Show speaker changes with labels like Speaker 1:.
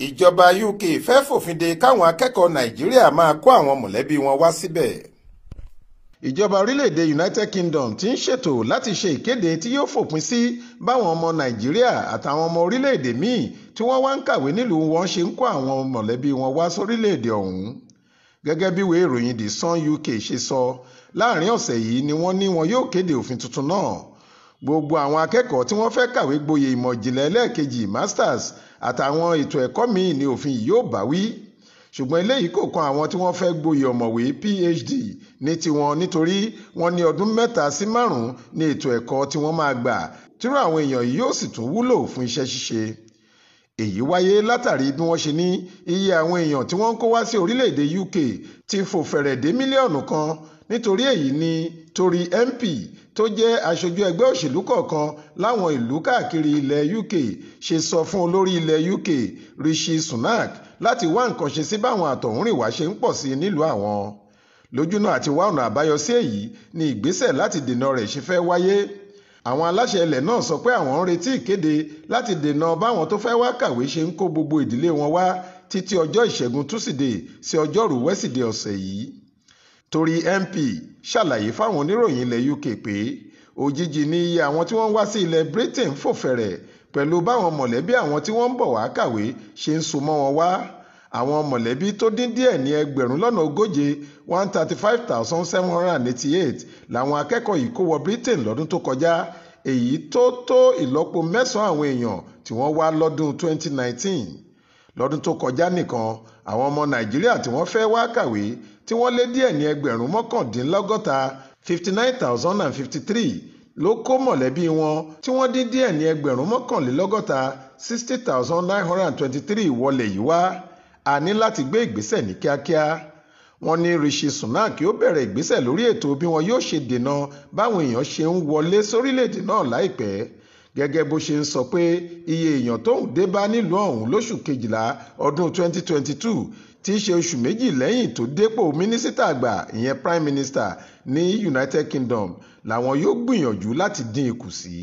Speaker 1: Ìjọba UK fẹ́ fòfin de káwọn akẹ́kọ̀ọ́ Nàìjíríà máa kó àwọn mọ̀lẹ́bí wọn wá síbẹ̀. Ìjọba orílẹ̀-èdè United Kingdom ti ń ṣètò láti ṣe ìkéde tí yóò fòpin sí báwọn ọmọ Nàìjíríà àtàwọn ọmọ orílẹ̀-èdè míì tí wọ́n wá ń kàwé nílùú wọn ṣe ń kó àwọn mọ̀lẹ́bí wọn wá sórílẹ̀-èdè ọ̀hún. Gẹ́gẹ́ bí ìwé ìròyìn The Sun UK ṣe sọ, láàrin ọ̀sẹ̀ yìí ni wọ́n ní wọn yóò kéde òfin tuntun náà. Gbogbo àwọn akẹ́kọ̀ọ́ tí wọ́n fẹ́ kàwé gboyè ìmọ̀ ìjìnlẹ̀ ẹlẹ́ẹ̀kejì, masters, àtàwọn ètò ẹ̀kọ́ míì ni òfin yìí yóò bá wí. Ṣùgbọ́n eléyìí kò kan àwọn tí wọ́n fẹ́ gboyè ọ̀mọ̀wé, PhD, ní tiwọn, nítorí wọ́n ní ọdún 3 sí 5 ní ètò ẹ̀kọ́ tí wọ́n máa gbà, tírú àwọn èèyàn yìí yóò sì tún wúlò fún iṣẹ́ ṣíṣe. Èyí wáyé látàrí bí wọ́n ṣe ní iye àwọn èèyàn tí wọ́n ń kó wá sí orílẹ̀-èdè UK ti fò fẹ̀rẹ̀ dé mílíọ̀nù 1. Nítorí èyí ni Tory MP tó jẹ́ aṣojú ẹgbẹ́ òṣèlú kọ̀ọ̀kan láwọn ìlú káàkiri ilẹ̀ UK ṣe sọ fún olórí ilẹ̀ UK, Rishi Sunak, láti wá nǹkan ṣe sí báwọn àtọ̀húnrìnwá ṣe ń pọ̀ sí nílùú àwọn. Lójúnà àti wá ọ̀nà àbáyọ sí èyí ni ìgbésẹ̀ láti dènà rẹ̀ ṣe fẹ́ wáyé. Àwọn aláṣẹ ilẹ̀ náà sọ pé àwọn ń retí ìkéde láti dènà báwọn tó fẹ́ wá kàwé ṣe ń kó gbogbo ìdílé wọn wá títí ọjọ́ Ìṣẹ́gun Túsídẹ̀ẹ́ sí Ọjọ́rùú Wẹ́sídẹ̀ẹ́ ọ̀sẹ̀ yìí. Tory MP ṣàlàyé fáwọn oníròyìn ilẹ̀ UK pé òjijì ni iye àwọn tí wọ́n ń wá sí ilẹ̀ Britain fò fẹ̀rẹ̀ pẹ̀lú báwọn mọ̀lẹ́bí àwọn tí wọ́n ń bọ̀ wá kàwé ṣe ń so mọ́ wọn wá. Àwọn mọ̀lẹ́bí tó dín díẹ̀ ní ẹgbẹ̀rún lọ́nà ogóje, 135,788, làwọn akẹ́kọ̀ọ́ yìí kó wọ Britain lọ́dún tó kọjá, èyí tó tó ìlọ́po mẹ́sàn-án àwọn èèyàn tí wọ́n wá lọ́dún 2019. Lọ́dún tó kọjá nìkan, àwọn ọmọ Nàìjíríà tí wọ́n fẹ́ wá kàwé tí wọ́n lé díẹ̀ ní ẹgbẹ̀rún mọ́kàndínlọ́gọ́ta, 59,053, ló kó mọ̀lẹ́bí wọn tí wọ́n dín díẹ̀ ní ẹgbẹ̀rún mọ́kànlélọ́gọ́ta, 60,923, wọlé yìí wá. A ní láti gbé ìgbésẹ̀ ní kíákíá. Wọ́n ní Rishi Sunak yóò bẹ̀rẹ̀ ìgbésẹ̀ lórí ètò bí wọn yóò ṣe dènà báwọn èèyàn ṣe ń wọlé sórílẹ̀-èdè náà láìpẹ́, gẹ́gẹ́ bó ṣe ń sọ pé iye èèyàn tóun dé bá nílùú ọ̀hún lóṣù kejìlá ọdún 2022, tí í ṣe oṣù 2 lẹ́yìn tó dépò mínísítà àgbà, ìyẹn prime minister, ní United Kingdom, làwọn yóò gbìyànjú láti dín kù sí.